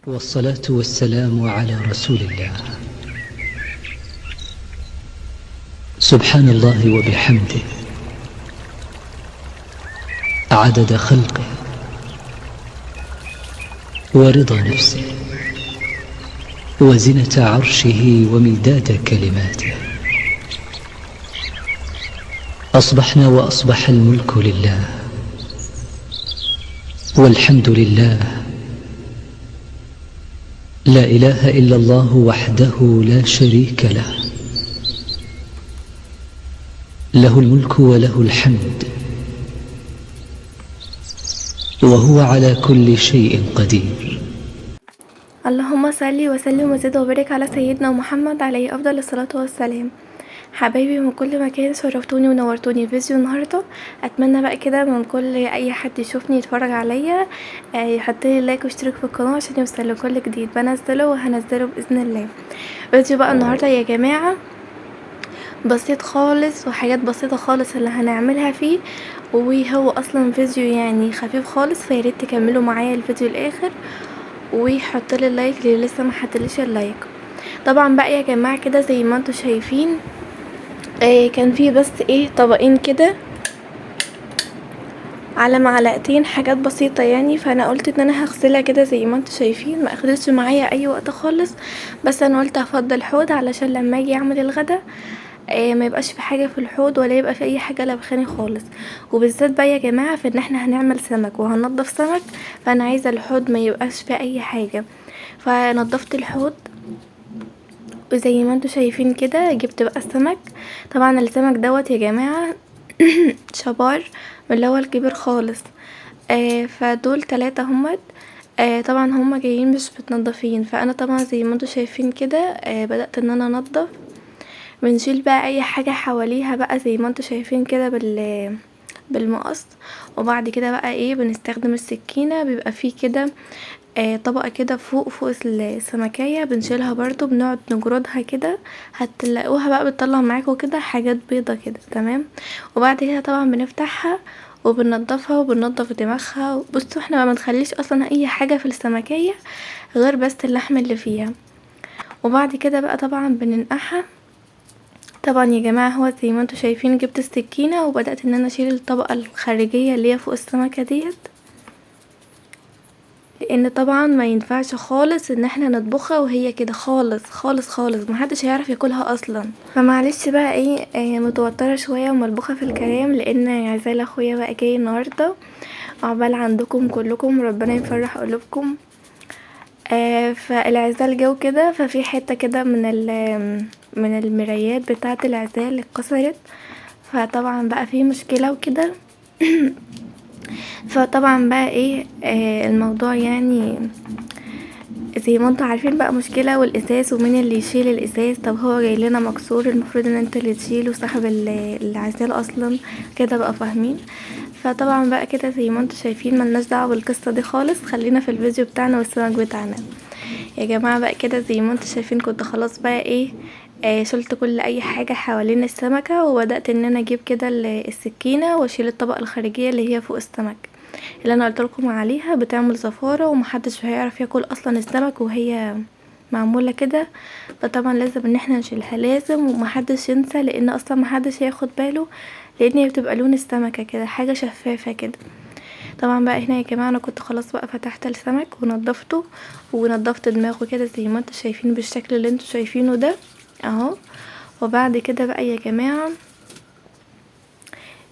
والصلاة والسلام على رسول الله. سبحان الله وبحمده، عدد خلقه ورضا نفسه وزنة عرشه ومداد كلماته. أصبحنا وأصبح الملك لله، والحمد لله، لا إله إلا الله وحده لا شريك له، له الملك وله الحمد، وهو على كل شيء قدير. اللهم صل وسلم وزد وبارك على سيدنا محمد عليه افضل الصلاة والسلام. حبايبي من كل مكان، شرفتوني ونورتوني فيديو النهارده. اتمنى بقى كده من كل اي حد يشوفني يتفرج عليا يحط لي like ويشترك في القناة عشان يوصل لكل جديد بنزله وهنزله باذن الله. فيديو بقى النهارده يا جماعة بسيط خالص، وحاجات بسيطة خالص اللي هنعملها فيه، وهو اصلا فيديو يعني خفيف خالص، فياريت تكملوا معايا الفيديو الاخر ويحط لي ال like اللي لسه ما حطليش ال like. طبعا بقى يا جماعة كده زي ما انتم شايفين كان فيه بس طبقين كده على معلقتين، حاجات بسيطة يعني. فانا قلت ان انا هغسلها كده زي ما انتم شايفين، ما اخدتش معايا اي وقت خالص، بس انا قلت هفضل حوض علشان لما اجي اعمل الغدا ما يبقاش في حاجة في الحوض ولا يبقى في اي حاجة لبخاني خالص. وبالذات بقى يا جماعة في ان احنا هنعمل سمك وهننضف سمك، فانا عايزه الحوض ما يبقاش فيه اي حاجة. فنضفت الحوض وزي ما انتم شايفين كده جبت بقى السمك. طبعا السمك دوت يا جماعة شبار من اللي هو الكبير خالص، فدول 3 همت. طبعا هما جايين مش متنضفين، فانا طبعا زي ما انتم شايفين كده بدأت ان انا انضف. بنشيل بقى اي حاجة حواليها بقى زي ما انتم شايفين كده بالمقص، وبعد كده بقى بنستخدم السكينة. بيبقى فيه كده طبقة كده فوق السمكية بنشيلها برضو، بنقعد نجردها كده، هتلاقوها بقى بتطلع معاكم كده حاجات بيضة كده، تمام. وبعد كده طبعا بنفتحها وبننضفها وبننضف دماغها. بصوا احنا ما بنخليش اصلا اي حاجة في السمكية غير بس اللحم اللي فيها. وبعد كده بقى طبعا بننقعها. طبعا يا جماعة هو زي ما انتم شايفين جبت السكينة وبدأت ان انا اشيل الطبقة الخارجية اللي هي فوق السمكة ديت، لان طبعا ما ينفعش خالص ان احنا نطبخها وهي كده خالص خالص خالص، محدش هيعرف ياكلها اصلا. فمعلش بقى متوترة شوية وملبوخة في الكلام، لان عزال اخويا بقى جاي النهاردة. عقبال عندكم كلكم، ربنا يفرح قلوبكم. فالعزال جو كده، ففي حتة كده من المرايات بتاعة العزال اتكسرت، فطبعا بقى في مشكلة وكده. فطبعا بقى الموضوع يعني زي ما انتم عارفين بقى مشكلة، والازاز ومين اللي يشيل الازاز؟ طب هو جاي لنا مكسور، المفروض ان انت اللي تشيله، صاحب العزال اصلا كده بقى، فاهمين؟ فطبعا بقى كده زي ما انتم شايفين ملناش دعوه بالقصة دي خالص، خلينا في الفيديو بتاعنا والسمك بتاعنا يا جماعة. بقى كده زي ما انتم شايفين كنت خلاص بقى شلت كل اي حاجة حوالين السمكة، وبدات ان انا اجيب كده السكينة واشيل الطبقة الخارجية اللي هي فوق السمك اللي انا قلت لكم عليها، بتعمل زفاره ومحدش هيعرف ياكل اصلا السمك وهي معمولة كده. فطبعا لازم ان احنا نشيلها، لازم، ومحدش ينسى، لان اصلا محدش هياخد باله، لان هي بتبقى لون السمكة كده حاجة شفافة كده. طبعا بقى هنا يا جماعة انا كنت خلاص بقى فتحت السمك ونضفته، ونضفت دماغه كده زي ما انتم شايفين بالشكل اللي انتم شايفينه ده اهو. وبعد كده بقى يا جماعة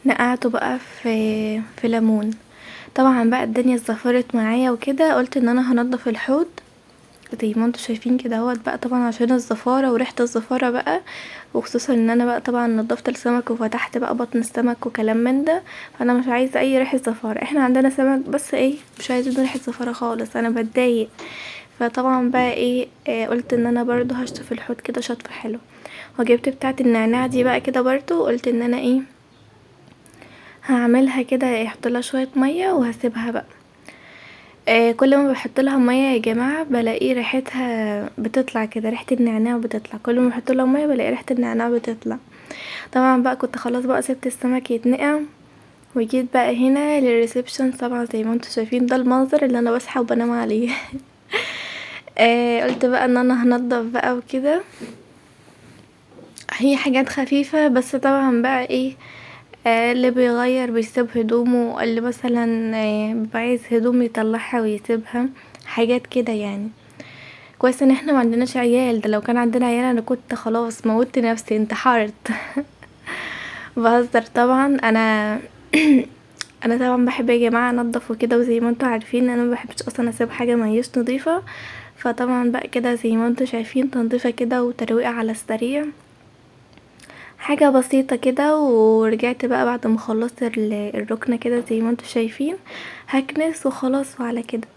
نقعته بقى في ليمون. طبعا بقى الدنيا اتزفرت معايا وكده، قلت ان انا هنضف الحوض زي ما انتم شايفين كده اهوت بقى، طبعا عشان الزفاره وريحه الزفاره بقى، وخصوصا ان انا بقى طبعا نضفت السمك وفتحت بقى بطن السمك وكلام من ده، فانا مش عايزه اي ريحه زفاره. احنا عندنا سمك بس مش عايزين ريحه زفاره خالص، انا بتضايق. فطبعا بقى قلت ان انا برضو هشطف الحوض كده شطفه حلو. وجبت بتاعه النعناع دي بقى كده برضو، قلت ان انا هعملها كده، احط لها شوية مية وهسيبها بقى. كل ما بحط لها مية يا جماعة بلاقي ريحتها بتطلع كده، ريحه النعناع بتطلع. كل ما بحط لها مية بلاقي ريحه النعناع بتطلع. طبعا بقى كنت خلاص بقى سبت السمك يتنقع، وجيت بقى هنا لل reception. طبعا زي ما انتم شايفين ده المنظر اللي انا بصحى وبنام عليه. قلت بقى ان انا هنضف بقى وكده، هي حاجات خفيفة بس طبعا بقى ايه، اللي بيغير بيسيب هدومه، اللي مثلا بيبقى عايز هدوم يطلعها ويسيبها، حاجات كده يعني. كويس ان احنا ما عندناش عيال، ده لو كان عندنا عيال انا كنت خلاص موتت نفسي، انتحرت. بهزر طبعا. انا طبعا بحب يا جماعة انضف وكده، وزي ما انتوا عارفين انا ما بحبش اصلا اسيب حاجة ما هيش نظيفة. فطبعا بقى كده زي ما انتوا شايفين تنظيفه كده وترويقه على السريع، حاجة بسيطة كده. ورجعت بقى بعد ما خلصت الركنه كده زي ما انتوا شايفين هكنس وخلاص وعلى كده.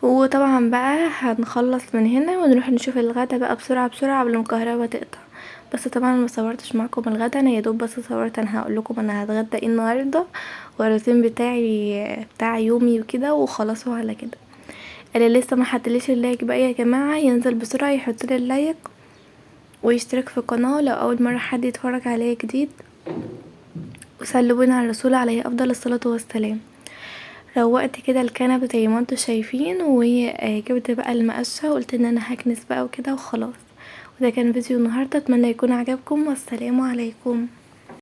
وطبعا بقى هنخلص من هنا ونروح نشوف الغدا بقى بسرعة بسرعة قبل ما الكهرباء تقطع. بس طبعا ما صورتش معاكم الغدا، انا يا دوب بس صورت انا هقول لكم انا هتغدى ايه النهارده والروتين بتاعي بتاع يومي وكده وخلاص وعلى كده. اللي لسه ما حطليش ال like بقى يا جماعة ينزل بسرعة يحط لي ال like ويشترك في القناة لو اول مرة حد يتفرج عليا جديد. وصلوا بينا على الرسول عليه افضل الصلاة والسلام. روقت كده الكنب زي ما انتوا شايفين، وجبت بقى المقشه وقلت ان انا هكنس بقى وكده وخلاص. وده كان فيديو النهارده، اتمنى يكون عجبكم، والسلام عليكم.